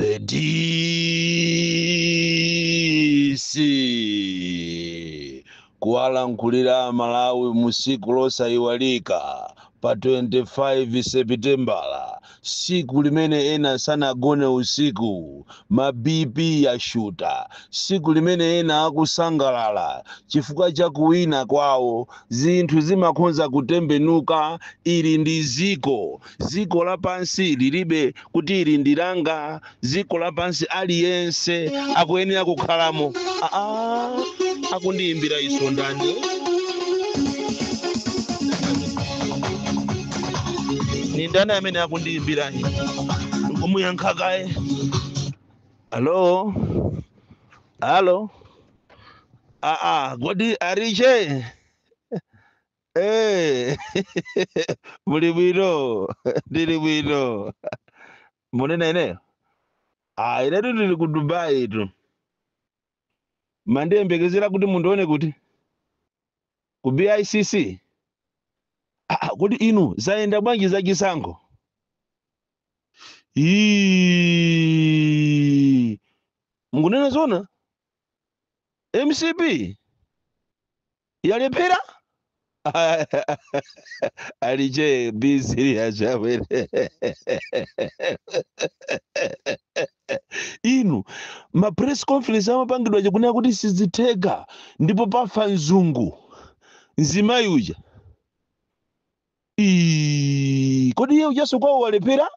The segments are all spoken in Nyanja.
The DC kuwalankhulira Malawi musiku losayiwalika pa 25 Sepitembala, siku limene ena sanagone usiku, ma BP yashuta, siku limene ena akusangalala chifukwa cha kuwina kwawo. Zinthu zimakhonza kutembenuka. Ili ndi ziko, ziko lapansi lilibe kuti ili ndi langa. Ziko lapansi aliyense akuyenera kukhalamo. Aa, akundiyimbira iso ndani? Ni ndani amene akundiyimbira? Ndikumuyankha kaye. Alo, alo. Aa, kodi ariche? Eh, muli bwino? Ndili bwino. Munena ineyo? Ah, inetu ndili ku Dubai tu. Mandiyembekezera kuti mundione kuti ku BICC. Ah, kodi inu zayenda bwanji zachisankho? Ii, mukunena zona? MCP yalephera? Aliche, be serious amene. Inu, ma press conference amapangidwa chikunena kuti sizitheka ndipo pafa mzungu mzimayi uja. Ii, kodi iye ujaso kwawo walephera?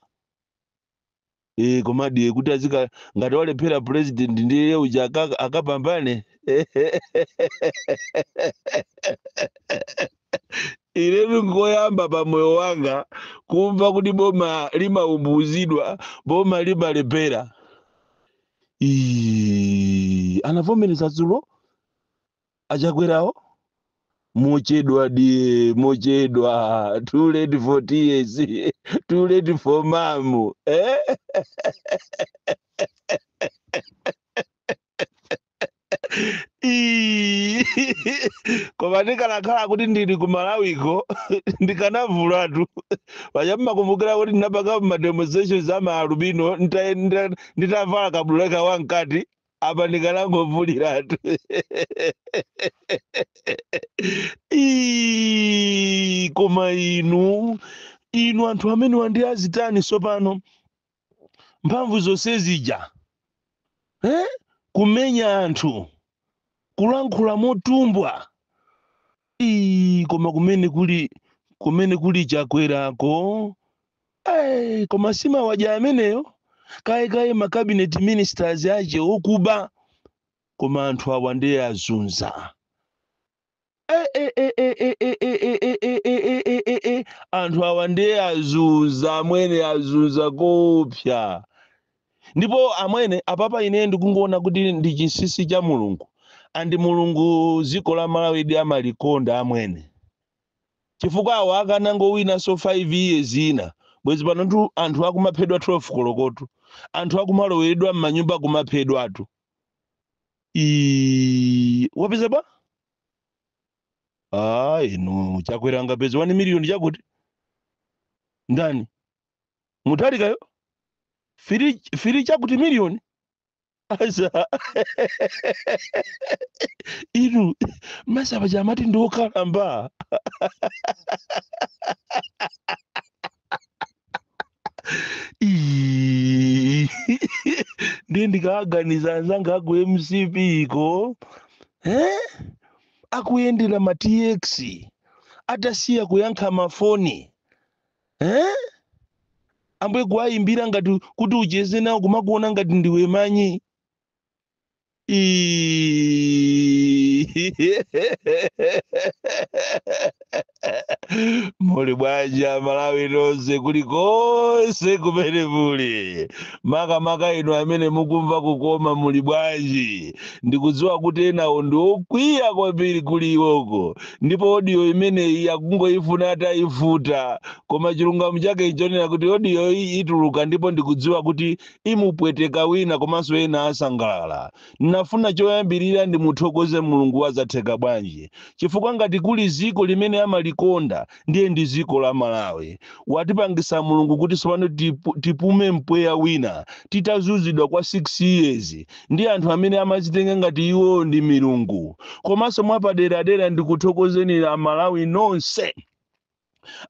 Eh, komadi kuti azika ngati walephera president ndiye uja akapambane. Inetu ngoyamba pa moyo wanga kumva kuti boma limaumbuzidwa, boma limalephera. Ii, anavomereza dzulo achakwerawo mochedwa die, mochedwa. Too late for tears, too late for mamu, eh? Ii, koma ndikanakhala kuti ndili ku Malawiko ndikanavulatu. Paja mmakumbukira kuti ndinapanga ma demonstrations a maalubino nditavala kabuleka wamkati apa, ndikanangovuliratu. Ii, koma inu anthu amene wandi azitani sopano mphamvu zonse zija, eh? Kumenya anthu, kulankhula motumbwa. Ii, koma kumene kuli Chakwerako, eh, koma simawadya ameneyo kaye ma cabinet ministers ache okuba. Koma anthu awa ndiye azunza. Eh, eh, eh, eh, eh, eh, eh, eh, eh, eh, eh, eh, eh, eh. Anthu awa ndiye azunza amwene, azunza kopsa. Ndipo amwene, apapa ine ndikungoona kuti ndi chinsinsi cha Mulungu, and Mulungu dziko la Malawi di amalikonda amwene, chifukwa awo akanangowinanso 5 years ina, bwezi pano anthu akumaphedwa 12 kolokotu, anthu akumaloweredwa m'manyumba kumaphedwatu. Ii, wapeza ba? Ah, inu, Chakwera angapeza 1 million chakuti ndani? Mutharikayo firi firi chakuti million asa. Inu, masaba chamati ndiokalamba. Ii, ndiye ndikaganiza anzanga aku MCP iko, eh? Akuyendera ma TX, atasiya kuyankha mafoni, eh? Ambuye, kuwayimbira ngati kuti ucheze nawo kumakuona ngati ndiwe manyi. Ii. Muli bwanji Amalawi nonse kulikonse kumene muli, makamaka inu amene mukumva kukoma, muli bwanji? Ndikudziwa kuti enawo ndi okwiya kwambiri kuli iwoko, ndipo audio imeneyi akungoyifuna atayifuta, koma chilungamo chake nchonena kuti audio iyi ituluka, ndipo ndikudziwa kuti imupweteka wina komanso ena asangalala. Nafuna choyambirira ndimuthokoze Mulungu wazatheka bwanji, chifukwa ngati kuli ziko limene amalikonda Africa ndiye ndi dziko la Malawi. Watipangisa Mulungu kuti tsopano tipume mpweya wina, titazunzidwa kwa 6 years ndi anthu amene amazitenga ngati iwo ndi milungu. Komanso mwapaderadera ndikuthokozeni Amalawi nonse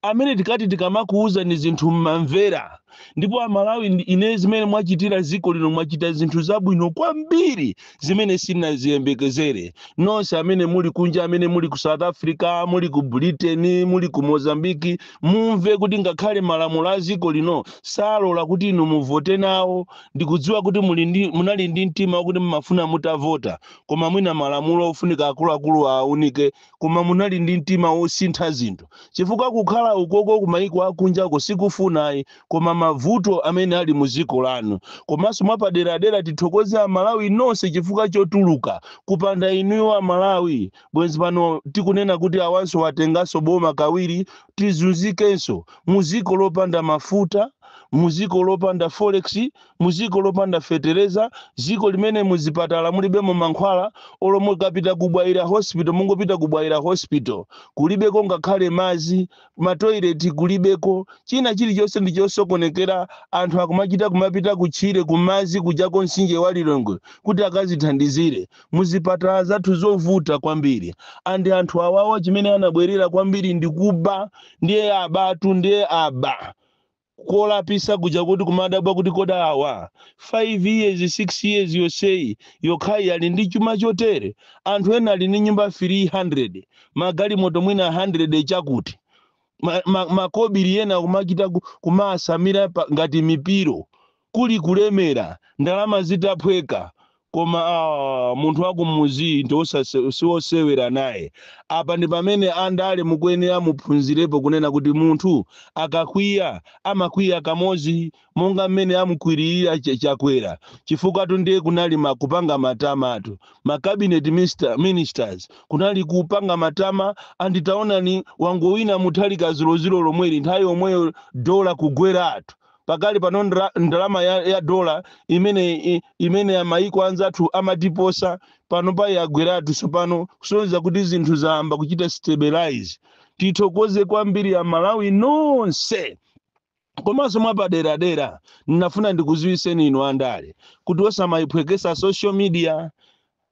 amene tikati tikamakuwuzani zinthu mmamvera. Ndipo Amalawi, ine zimene mwachitira dziko lino, mwachita zinthu zabwino kwambiri zimene sinaziyembekezere. Nonse amene muli kunja, amene muli ku South Africa, muli ku Britain, muli ku Mozambique, mumve kuti ngakhale malamulo a dziko lino salola kuti inu muvote nawo, ndikudziwa kuti munali ndi mtima wakuti mmafuna mutavota, koma mwina malamulo ofunika akuluakulu aunike. Koma munali ndi mtima wosintha zinthu, chifukwa kukhala ukoko kumayiko akunjako sikufunayi, koma mavuto amene ali mu dziko lanu. Komanso mwapaderadera tithokoze Amalawi nonse chifukwa chotuluka. Kupanda inuyo Amalawi, bwenzi pano tikunena kuti awanso watenganso boma kawiri, tizunzikenso mu dziko lopanda mafuta, mu dziko lopanda forex, mu dziko lopanda fetereza, dziko limene muzipatala mulibemo mankhwala. Olo mukapita ku Bwaila Hospital, mungopita ku Bwaila Hospital, kulibeko ngakhale madzi, matoileti kulibeko, china chilichonse ndi chosokonekera. Anthu akumachita kumapita kutchire kumazi kujako, mtsinje wa Lilongwe, kuti akazithandizire. Muzipatala zathu zovuta kwambiri. Andi anthu awawa chimene anabwerera kwambiri ndi kuba. Ndiye abatu, ndiye aba kolapisa kuja kuti kumadabwa kuti koda awa 5 years, 6 years yonseyi yokhayi ali ndi chuma chotere. Anthu ena ali ndi nyumba 300, magalimoto mwina 100, chakuti makobiri ena kumachita kumasamira ngati mipiro, kuli kulemera, ndalama zitaphweka. Koma munthu wakumuzi ndi siwosewera naye. Apa ndi pamene andale mukuyenera muphunzirepo kunena kuti munthu akakwiya amakwiya kamodzi, monga mmene amukwiririra Chakwera, chifukwa ndiye kunali kupanga matamatu ma cabinet ministers, kunali kupanga matama. Anditaonani wangowina Mutharika zilozilo lomweli, nthawi yomweyo dola kugweratu. Pakali pano ndalama ya dola imene amayiko anzathu amatiposa pano pa yagweratu tsopano, kusonyeza kuti zinthu zayamba kuchita stabilize. Tithokoze kwambiri Amalawi nonse. Komanso mwapaderadera ndinafuna ndikuziwiseni inu andale kuti osamayiphwekesa social media.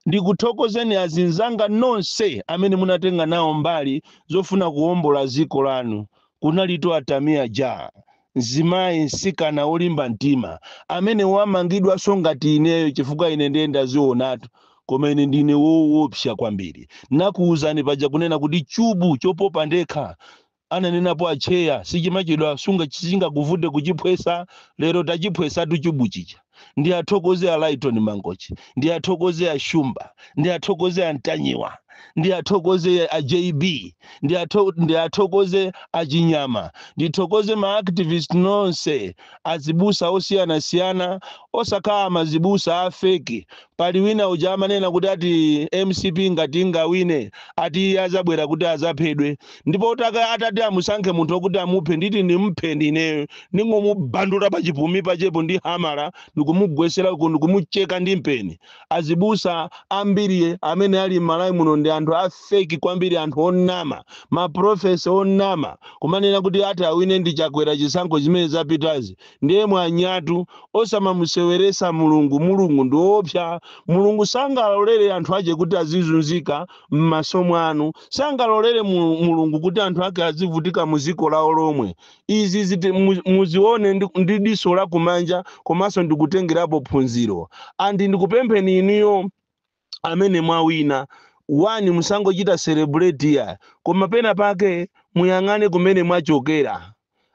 Ndikuthokozeni azinzanga nonse amene munatenga nawo mbali zofuna kuwombola dziko lanu. Kunalito atamia ja, mzimayi, msikana wolimba mtima amene wamangidwanso ngati ineyo, chifukwa ine ndiye ndazionatu, koma ine ndine woopsa kwambiri. Nakuwuzani paja kunena kuti chubu chopopa ndekha, ananenapo acheya, sichimachedwa sunga chingakuvute kuchiphwesa. Lero tachiphwesatu chubu chicha. Ndi athokoze a Lighton Mangochi, ndi athokoze a Shumba, ndi athokoze a Ntanyiwa, ndi athokoze a JB, ndi athokoze a Chinyama, ndithokoze ma activist nonse, azibusa osiyanasiyana, osakhala mazibusa a fake. Pali wina uja amanena kuti ati MCP ngati ingawine, ati iye azabwera kuti azaphedwe. Ndipo atati amusankhe munthu wokuti amuphe, nditi ndimphe ndineyo, ndingomubandula pachipumi pachepo ndi hamala, ndikumugwesera uko, ndikumucheka ndi mpeni. Azibusa ambiri amene ali m'Malawi muno ndi anthu a fake kwambiri, anthu onama, maprofesa onama, kumanena kuti ati awine ndi Chakwera chisankho chimene zapitazi. Ndiye mwanyatu, osamamuseweresa Mulungu. Mulungu ndi woopsa. Mulungu sangalolere anthu ache kuti azizunzika m'maso mwanu. Sangalolere Mulungu kuti anthu ake azivutika mu dziko lawo lomwe. Izi ziti muzione ndi diso lakumanja, komanso ndikutengerapo phunziro. Andi ndikupempheni inuyo amene mwawina, wani, musangochita celebrate ya, koma pena pake muyang'ane kumene mwachokera.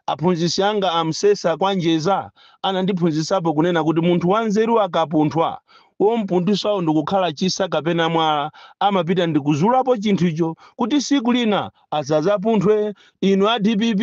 Aphunzitsi anga amsesa kwanjeza anandiphunzitsapo kunena kuti munthu wanzeru akapunthwa, wompunthwisawo ndikukhala chisa kapena mwala, amapita ndikuzulapo chinthucho kuti siku lina asazapunthwe. Inu a DPP,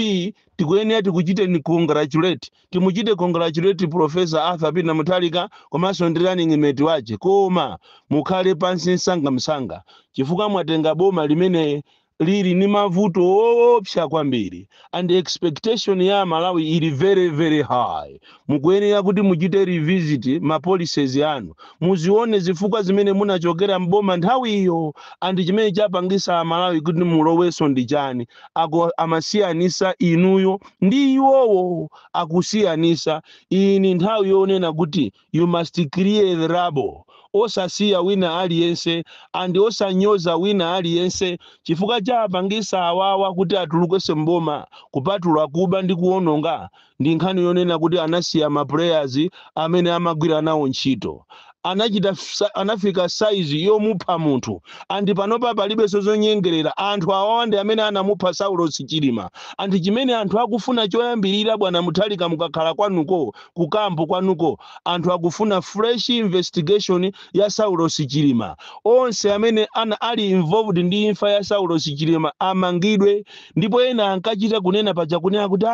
tikuyenera tikuchiteni congratulate, timuchite congratulate Professor Arthur Peter Mutharika komanso ndi running mate wache. Koma mukhale pansi msangamsanga, chifukwa mwatenga boma limene Lili ndi mavuto woopsa kwambiri, and expectation ya Malawi ili very very high. Mukuyenera kuti muchite revisit ma policies anu, muzione zifukwa zimene munachokera mboma nthawi iyo and chimene chapangisa Amalawi kuti mulowenso ndi chani. Ako amasiyanisa inuyo ndi iwowo akusiyanisa. Iyi ni nthawi yonena kuti you must clear the rubble, osasiya wina aliyense and osanyoza wina aliyense, chifukwa chapangisa awawa kuti atulukese mboma, kupatula kuba ndi kuwononga, ndi nkhani yonena kuti anasiya ma players amene amagwira nawo ntchito. Anachita anafika size yomupha munthu, and panopa palibenso zonyengerera. Anthu awawa ndi amene anamupha Saulos Chilima. And chimene anthu akufuna choyambirira, bwana Muthalika, mukakhala kwanuko, kukampo kwanuko, anthu akufuna fresh investigation ya Saulos Chilima. Onse amene ali involved ndi imfa ya Saulos Chilima amangidwe. Ndipo ena ankachita kunena paja kunena kuti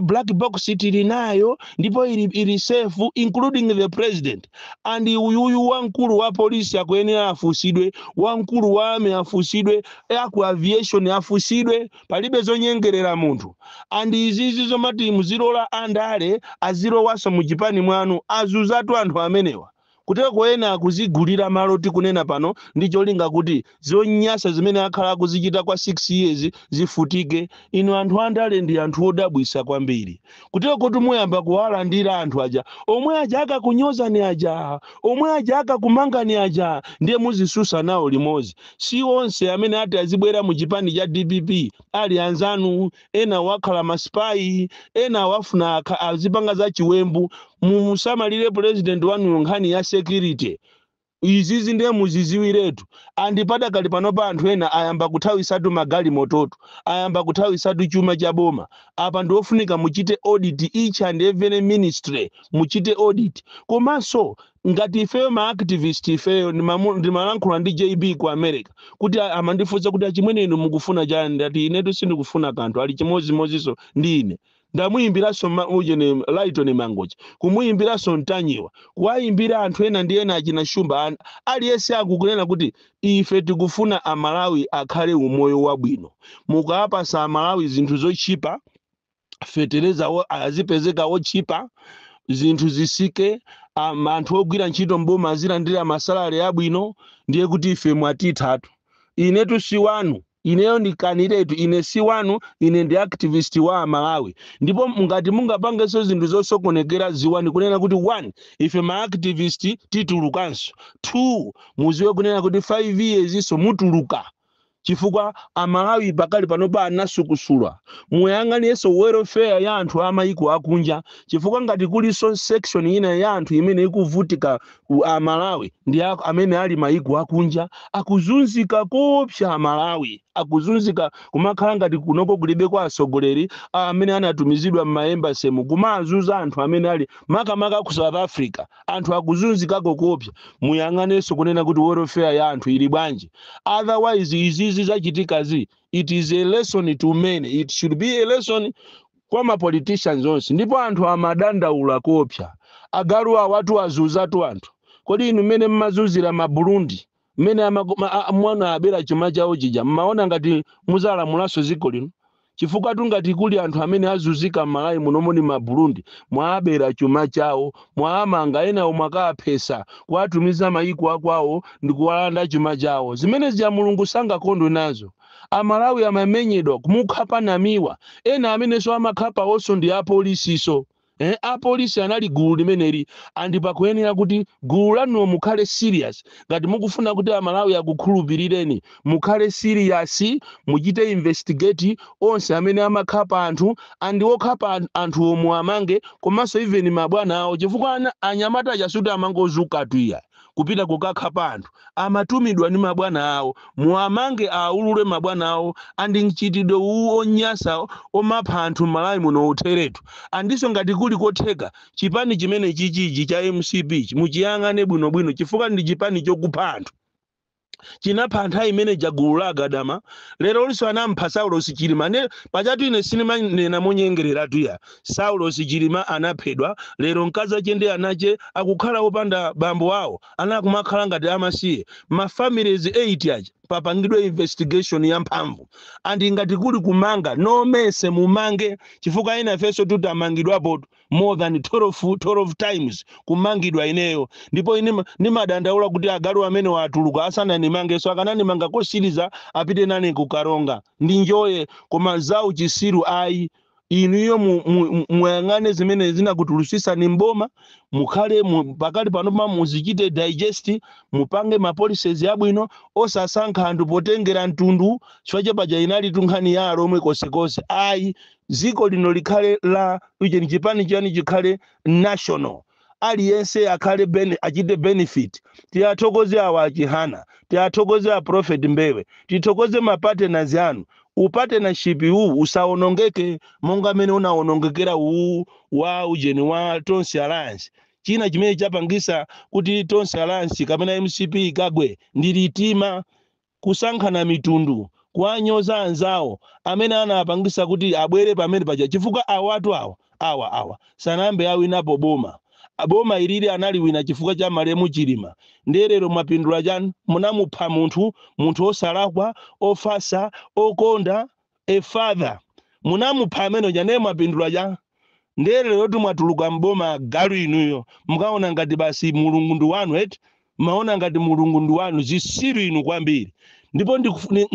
black box tili nayo ndipo ili safe, including the president. And uyuyu wamkulu wa polisi akuyenera afusidwe, wamkulu wa army afusidwe, aku aviation afusidwe. Palibe zonyengerera munthu. And izizi zomati muzilola andale azilowanso muchipani mwanu, azuzatu anthu amenewa. Kuteko ena akuzigulira malo tikunena pano ndi cholinga kuti zonyasa zimene akhala akuzichita kwa 6 years zifutike. Inu anthu andale ndi anthu odabwisa kwambiri. Kuteko kuti muyamba kuwalandira anthu aja omwe aja akakunyozani, aja omwe aja akakumangani aja, ndiye muzisusa nawo limodzi. Si onse amene ati azibwera mu chipani cha DPP ali anzanu. Ena wakhala ma spy, ena wafuna azipanga za chiwembu. Mumusamalire president wanuyo nkhani ya security. Izizi ndiye muziziwiretu. And padakali panopa anthu ena ayamba kuthawisatu magalimototo, ayamba kuthawisatu chuma cha boma. Apa ndiofunika muchite audit each and every ministry, muchite audit. Komanso ngati ifeyo ma activist, ifeyo ndimalankhula ndi JB ku America kuti amandifunsa kuti, "Achimwene, inu mukufuna chani?" Ndati, "Inetu sindikufuna kanthu." Ali chimodzimodzinso ndi ine. Ndamuyimbiranso ujene Lighton Mangochi, kumuyimbiranso Mtanyiwa, kuwayimbira anthu ena ndi ena, achina Shumba. Aliyense akukunena kuti ife tikufuna Amalawi akhale umoyo wabwino. Mukapasa Amalawi zinthu zochipa, fetereza azipezeka wochipa, zinthu zisike, anthu ogwira ntchito mboma azilandira ma salary abwino, ndiye kuti ife mwatithatu. Inetu si wanu, ineyo ndikaniretu, ine si wanu. Ine ndi activist wa Amalawi. Ndipo ngati mungapangenso zinthu zosokonekera, ziwani kunena kuti one, ife ma activist titulukanso. Two, muziwe kunena kuti 5 years iso mutuluka, chifukwa Amalawi pakali panopa anasukusula. Muyang'anirenso welfare ya anthu amayiko akunja, chifukwa ngati kulinso section ina ya anthu imene ikuvutika Amalawi ndi amene ali mayiko akunja. Akuzunzika kopsa Amalawi, akuzunzika kumakhala ngati kunoko kulibe kwa atsogoleri amene anatumizidwa m'ma embassy mu kumazunza anthu amene ali makamaka ku South Africa. Anthu akuzunzikako kopsa. Muyang'anenso kunena kuti welfare ya anthu ili bwanji. Otherwise izizi zachitikazi, it is a lesson to many, it should be a lesson kwa ma politicians onse. Ndipo anthu amadandaula kopsa. Agalu awatu azuzatu anthu. Kodi inu mmene mmazunzira ma Burundi, mmene mwana abera chuma chawo chija, mmaona ngati muzalamulanso dziko lino? Chifukwa tungati kuli anthu amene azunzika m'Malawi munomo ni ma Burundi. Mwabera chuma chawo, mwaamanga ena, mwakaphesa, kuwatumiza mayiko akwawo ndi kuwalanda chuma chawo. Zimene zija Mulungu sangakondwe nazo. Amalawi amamenyedwa, kumukhapa Namiwa. Ena amenenso amakhapa onso ndi apolisiso. Apolisi anali gulu limeneli. And pakuyenera kuti gulu lanulo mukhale serious. Ngati mukufuna kuti Amalawi akukhulupirireni, mukhale serious, muchite investigate onse amene amakhapa anthu, and okhapa anthu omwe amange, komanso even mabwana awo, chifukwa anyamata achasuti amangozuka tuya kupita kukakhapa anthu, amatumidwa ndi mabwana awo. Muamange, aulule mabwana awo, and mchitidwe uwu onyasa omapha anthu m'Malawi muno utheretu. Andinso ngati kuli kotheka, chipani chimene chichiji cha MCP muchiyang'ane bwinobwino, chifukwa ndi chipani chokupha anthu. Chinapha anthu imene jagulu la Agadama. Lero liso anampha Saulos Chilima. Ne pachatu ine sinimanena monyengereratu ya. Saulos Chilima anaphedwa. Lero mkazi ache ndi anache akukhala opanda bambo awo, anakumakhala ngati amasiye. Ma families 8 aja Papangidwe investigation ya mphamvu, and ngati kuli kumanga nomese mumange, chifukwa ina ifenso tutamangidwapo more than 12 times kumangidwa ineyo. Ndipo ine nimadandaula kuti agalu amene watuluka asananimangenso, akananimanga kosiriza apite nane kukaronga ndi njoye. Koma zawu chisiru ayi. Inuyo muyang'ane zimene zinakutulutsitsani mboma, mukhale pakali pano pa muzichite digest, mupange ma policies abwino, osasankha anthu potengera mtundu, chifukwa paja inali tunkhani ya Alomwe konsekonse. Ayi, dziko lino likhale la ichi, chipani chani chikhale national, aliyense akhale achite benefit. Tiyathokoze awa aChihana, tiyathokoze a Prophet Mbewe, tithokoze ma partners anu. Upartnership uwu usawonongeke monga mmene unawonongekera uwu wa ujeni wa Tonse Alliance. China chimene chapangisa kuti Tonse Alliance kapena MCP ikagwe ndi litima, kusankhana mitundu, kuwanyoza anzawo amene anapangisa kuti abwere pamene paja, chifukwa awatu awa awa awa sanambe awinapo boma. Boma ilili analiwina chifukwa cha malemu Chilima. Ndiye lero mwapindula chani? Munamupha munthu, munthu osalakwa, ofasa, okonda, a father, munamupha amene uja. Ndiye mwapindula chani? Ndiye lero mwatuluka mboma, galu inuyo, mukaona ngati basi Mulungu ndi wanu eti? Maona ngati Mulungu ndi wanu? Zisiru inu kwambiri. Ndipo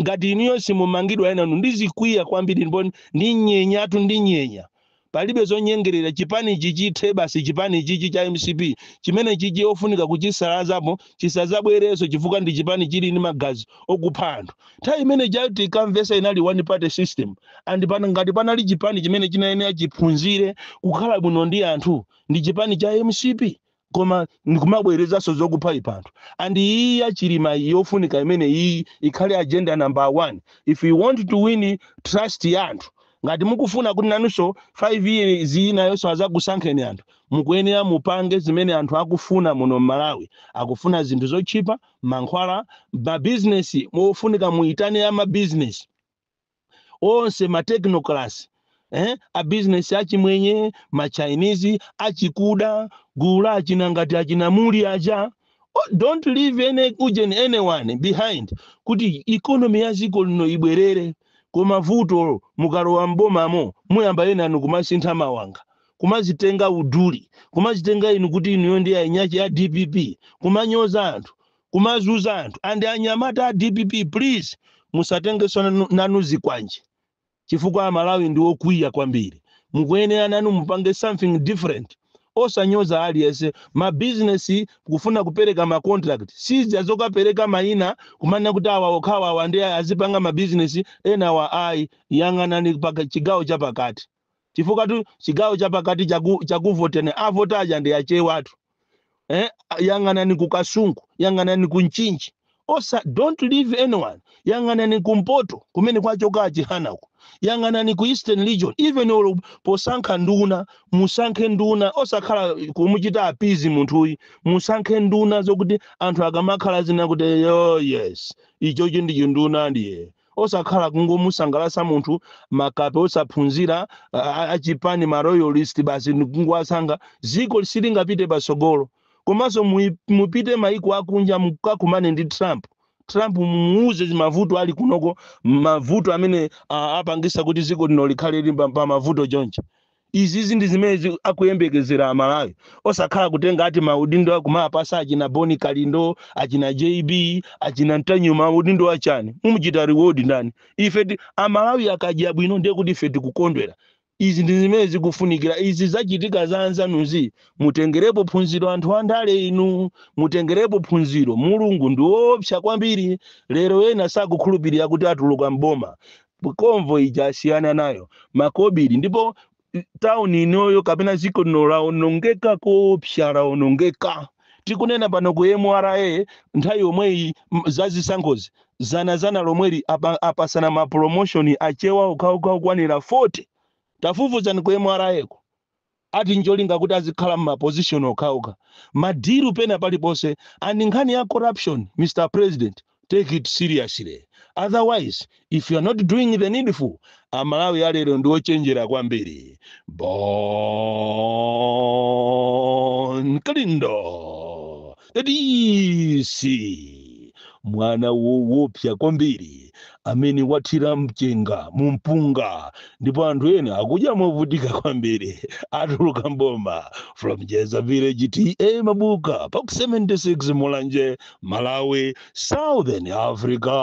ngati inuyo simumangidwa, enanu ndizikwiya kwambiri, ndipo ndinyenyatu, ndinyenya. Palibe zonyengerera, chipani ichi chithe basi. Chipani chichi cha MCP chimene chichi ofunika kuchisalazapo, chisazabwerenso, chifukwa ndi chipani chili ndi magazi okupha anthu. Nthawi imene chati tikamvesa inali one party system, and pana ngati panali chipani chimene chinayenera chiphunzire kukhala bwino ndi anthu ndi chipani cha MCP. Koma ndikumabwerezanso zokupha ipha anthu. And iyi yaChilima iyi yofunika imene iyi ikhale agenda number one if you want to win trust ya anthu. Ngati mukufuna kuti nanunso 5 years inayonso azakusankheni anthu, mukuyenera mupange zimene anthu akufuna muno mMalawi. Akufuna zinthu zotchipa, mankhwala, mabizinesi. Mofunika muitane amabizinesi onse, ma technocrats, a business achimwenye, ma Chinese, achikuda, gulu la achina ngati achinamuli aja. Oh, don't leave any ujeni, anyone behind, kuti economy ya dziko lino ibwerere. Koma vuto, mukalowa mbomamo muyamba ena kumasintha mawanga, kumazitenga uduli, kumazitenga inu kuti inuyo ndi ainyachi ya DPP, kumanyoza anthu, kumazuza anthu. And anyamata a DPP, please, musatengenso nanu zikwanje, chifukwa Amalawi ndi okwiya kwambiri. Mukuyenera nanu mupange something different, osanyoza aliyense. Mabizinesi kufuna kupereka ma contract, sizija zokapereka mayina kumanena kuti awa okhawa, awa ndi azipanga mabizinesi, ena awa ayi. Yang'anani paka chigawo chapakati, chifukwa tu chigawo chapakati chakuvotene avota aja ndi Achewatu, eh? Yang'anani ku Kasungu, yang'anani ku Mchinji, osa don't leave anyone. Yang'anani kumpoto kumene kwachoka aChihanako, yang'anani ku Eastern Region. Even olo posankha nduna, musankhe nduna osakhala kumuchita appease munthuyi. Musankhe nduna zokuti anthu akamakhala zina kuti, "Oh yes, ichochi ndi chinduna." Ndiye osakhala kungomusangalasa munthu, makape osaphunzira achipani, ma royalist basi ndikungowasankha, ziko silingapite pasogolo. Komanso mupite maiko akunja, mukakumane ndi Trump. Trump mumuuze mavuto ali kunoko, mavuto amene apangisa kuti ziko lino likhale li pa mavuto chonchi. Izizi ndi zimene akuyembekezera Amalawi, osakhala kutenga ati maudindo akumapasa achina Boni Kalindo, achina JB, achina Ntanyiwa. Maudindo achani? Mumuchita reward ndani? Ife Amalawi akadya bwino ndiye kuti ife tikukondwera. Izi ndi zimene zikufunikira. Izi zachitika za anzanuzi, mutengerepo phunziro. Anthu andale inu, mutengerepo phunziro. Mulungu ndi woopsa kwambiri. Lero ena sakukhulupirira kuti atuluka mboma. Convoy ija asiyana nayo, makobiri. Ndipo tauni inoyo kapena dziko lino laonongeka koopsa, laonongeka. Tikunena pano ku MRA, nthawi yomweyi zazisankhozi, zanazana lomweli apasana ma promotion Achewa okhaokha okwanira 40. Tafufuzani ku MRA ko, ati njolinga kuti azikhala mma position okhaokha, ma deal pena paliponse. And nkhani ya corruption, Mr President, take it seriously. Otherwise, if you are not doing the needful, Amalawi alero ndi ochenjera kwambiri. Bon Kalindo, the DC. Mwana woopsa kwambiri amene wathira mchenga mu mpunga, ndipo anthu ena akudya movutika kwambiri. Atuluka mboma. From Jeza Village, TA Mabuka, Box 76, Mulanje, Malawi, Southern Africa.